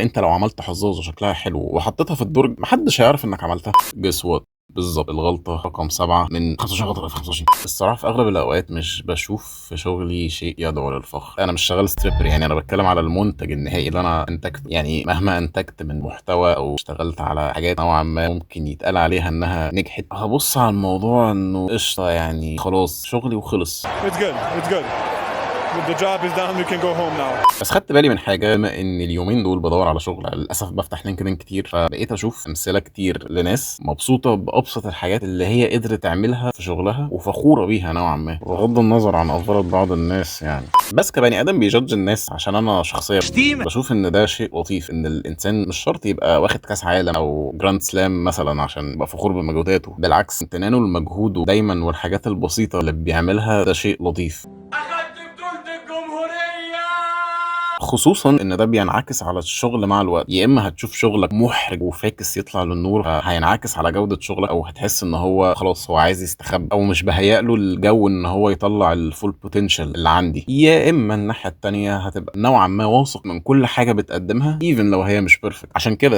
انت لو عملت حظاظه شكلها حلو وحطيتها في الدرج، محدش هيعرف انك عملتها. guess what؟ بالظبط، الغلطة رقم 7 من 25 غلطة في 25. الصراحة في أغلب الأوقات مش بشوف في شغلي شيء يدعو للفخر. أنا مش شغال stripper، يعني أنا بتكلم على المنتج النهائي اللي أنا أنتجته. يعني مهما أنتجت من محتوى أو اشتغلت على حاجات نوعا ما ممكن يتقال عليها إنها نجحت، هبص على الموضوع إنه قشطة، يعني خلاص شغلي وخلص. It's good. It's good. The job is done. We can go home now. بس خدت بالي من حاجة، بما ان اليومين دول بدور على شغل، للاسف بفتح LinkedIn كتير، فبقيت اشوف امثلة كتير لناس مبسوطة بابسط الحاجات اللي هي قدرت تعملها في شغلها وفخورة بيها نوعا ما، بغض النظر عن افضلة بعض الناس يعني. بس كبني ادم بي judge الناس، عشان انا شخصيا شتيمة. بشوف ان ده شيء لطيف، ان الانسان مش شرط يبقى واخد كاس عالم او grand slam مثلا عشان يبقى فخور بمجهوداته. بالعكس، امتنانه لمجهوده دايما والحاجات البسيطة اللي بيعملها ده شيء لطيف. أخدت بطولة الجمهورية. خصوصا ان ده بينعكس على الشغل مع الوقت. يا اما هتشوف شغلك محرج وفاكس يطلع للنور، هينعكس على جودة شغلك، او هتحس ان هو خلاص هو عايز يستخبى او مش بهيأ له الجو ان هو يطلع ال full potential اللي عندي. يا اما الناحية التانية هتبقى نوعا ما واثق من كل حاجة بتقدمها even لو هي مش perfect. عشان كده